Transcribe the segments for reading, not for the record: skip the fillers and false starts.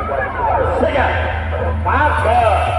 Segar Pagelan.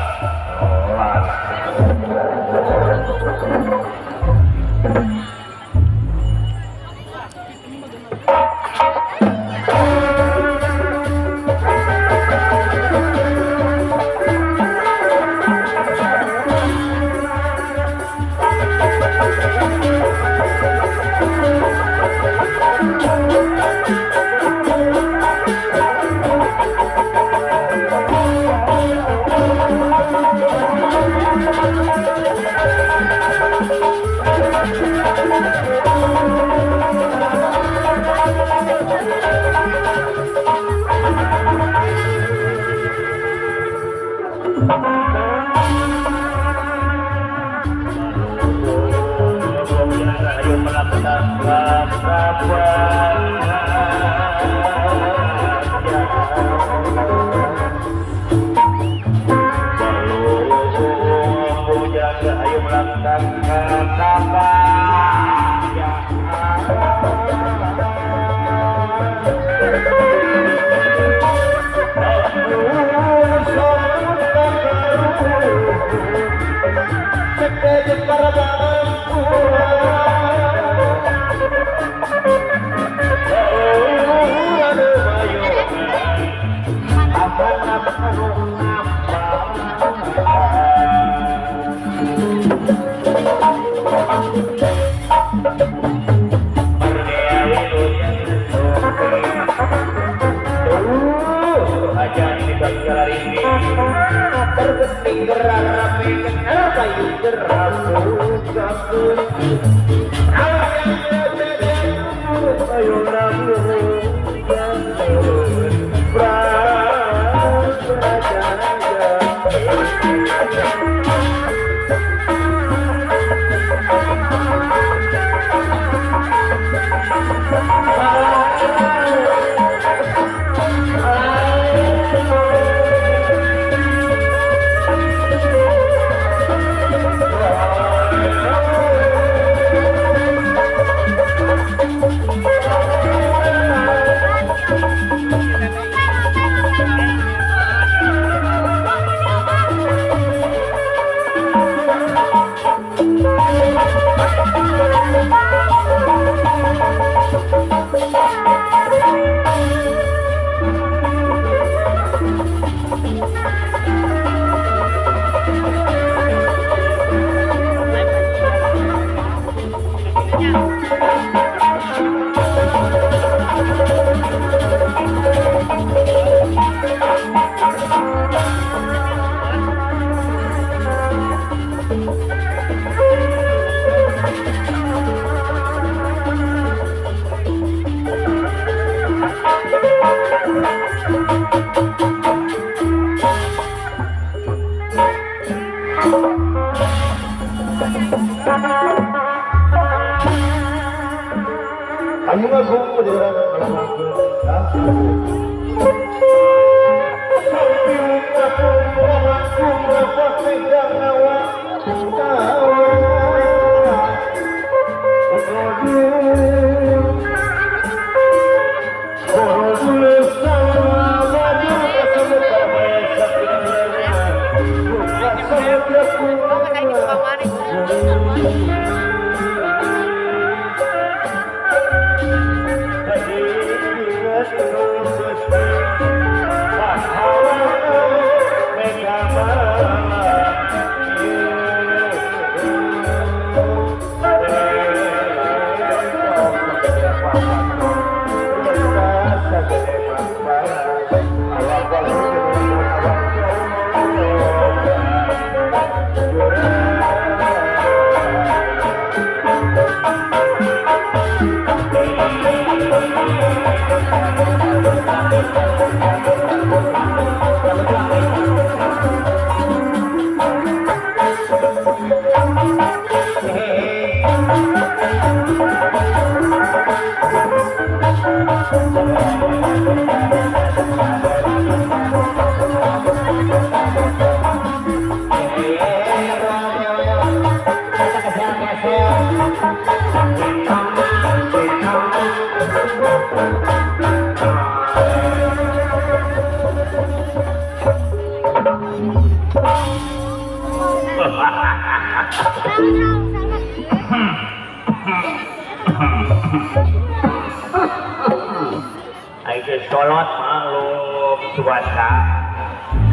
Aing geus kolot, maklum cuaca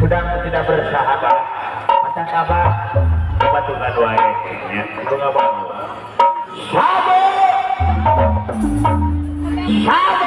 sudah tidak bersahabat. Macan abah patungan wae nya, kudu ngabangun. Sabo sabo.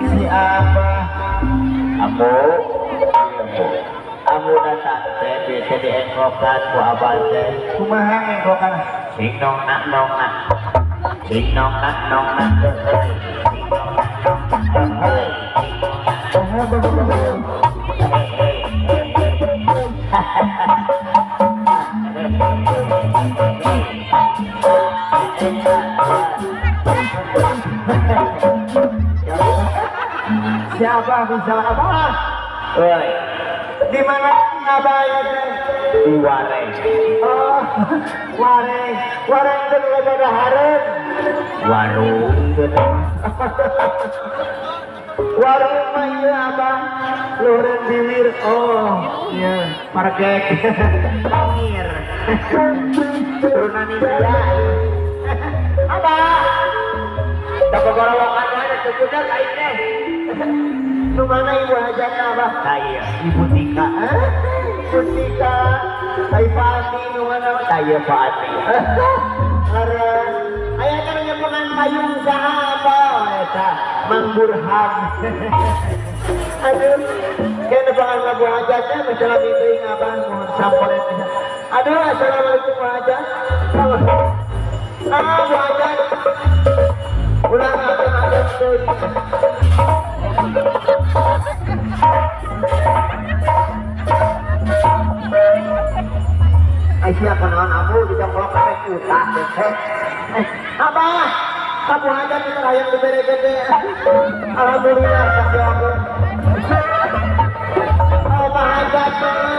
Si Abah, Ambu, Ambu datang teh biasa diengkokan ku abah teh. Kumaha engkokan? Sing nong nak nong nak, sing nong nak nong nak, sing nong nak nong nak. Siapa bisa apa? Oi, Di mana abah ya teh? Di wareng. Oh, wareng, wareng teh nu loba dahareun. Warung. Warung mah ieu abah, luhureun bibir. Oh, iya, pargek. Pangir. Turunan India. Abah, Da gogorowokan wae teu budak aing teh. Nu mana ibu hajatna, abah? Tah ieu, Ibu Tika. Hah? Ibu Tika, ai Pak Ati nu mana? Tah ieu Pak Ati. Leres. Aya teh nyepengan payung saha, abah? Oh, eta Mang Burhan. Aduh, kayak nepangan ka Bu Hajatnya, misalnya teuing abah mohon samperin. Aduh, assalamualaikum Bu Hajat. Ah, Bu Hajat. Ulah ngabeng-ngabeng teuing. Aisyah kenalan amu di jongklok teh utah teh. Abah, ka Bu Hajat itu hayang dibere gede. Alhamdulillah sampai aku. Oh, Pak Hajat mah.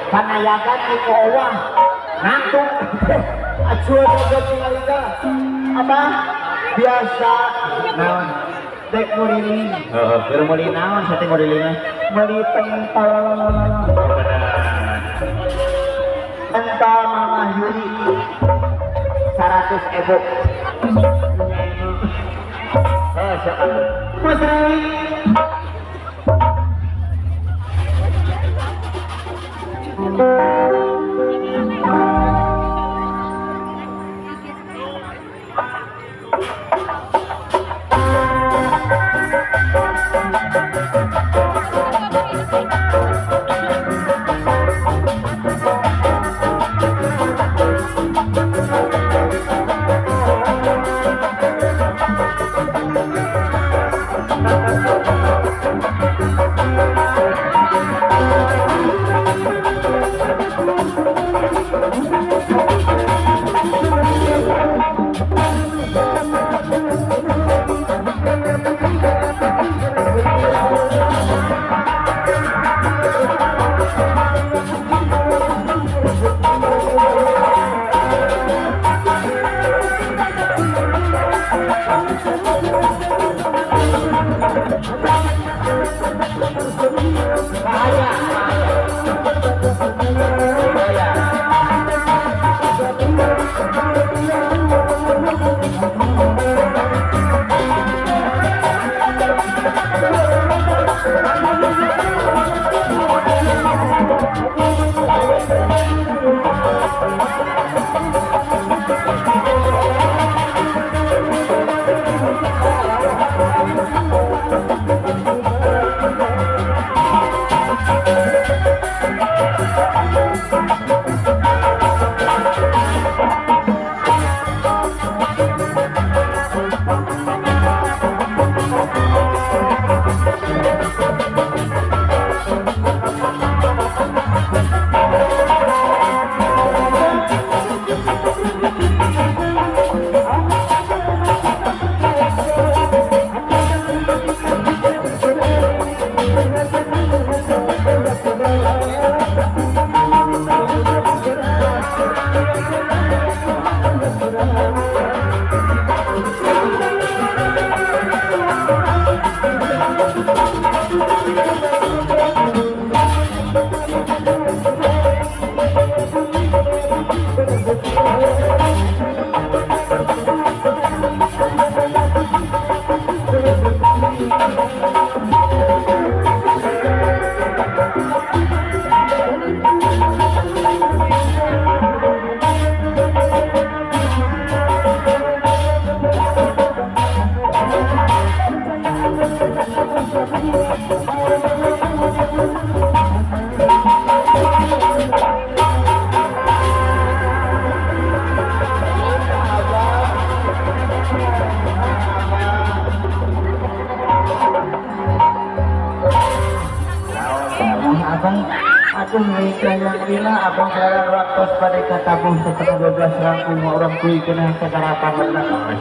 Panayagan di Owah ngantuk. Acuan oge tinggal. Abah biasa Naon? Dek nguriling. Heeh, keur meuli naon sate nguriling? Meuli pentol. Oh, bener. Pentol Mama Yuri 100 ebu. Heuh, sok atuh. Musri. Bahaya, bahaya. Bahaya. Abang, aduh yang lila abang dalam waktu pada katamu 11:30 rangkum orang kui kena kekarapan menang.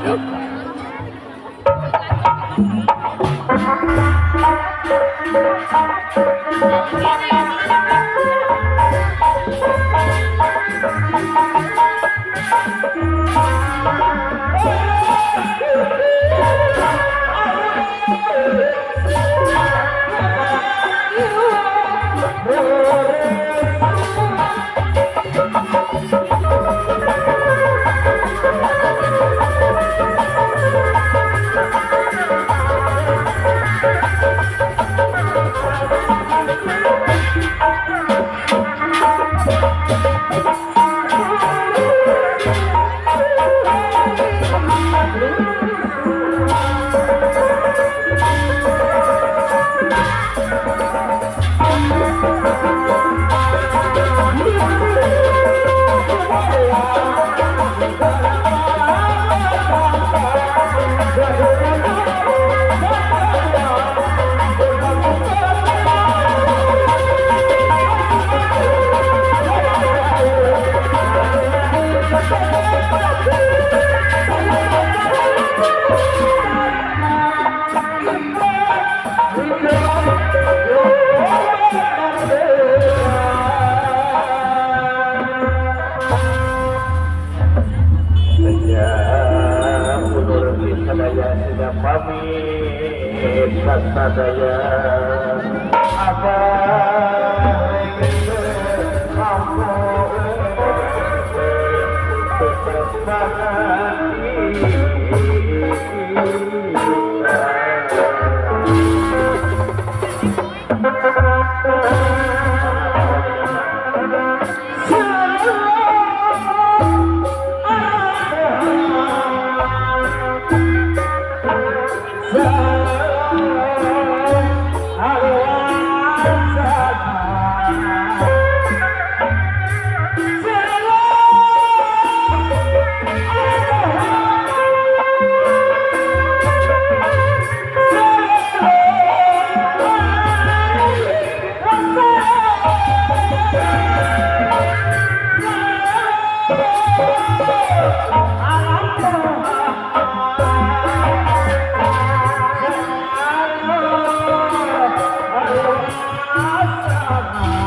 Sadaya sudah pamit sadaya Abah Alam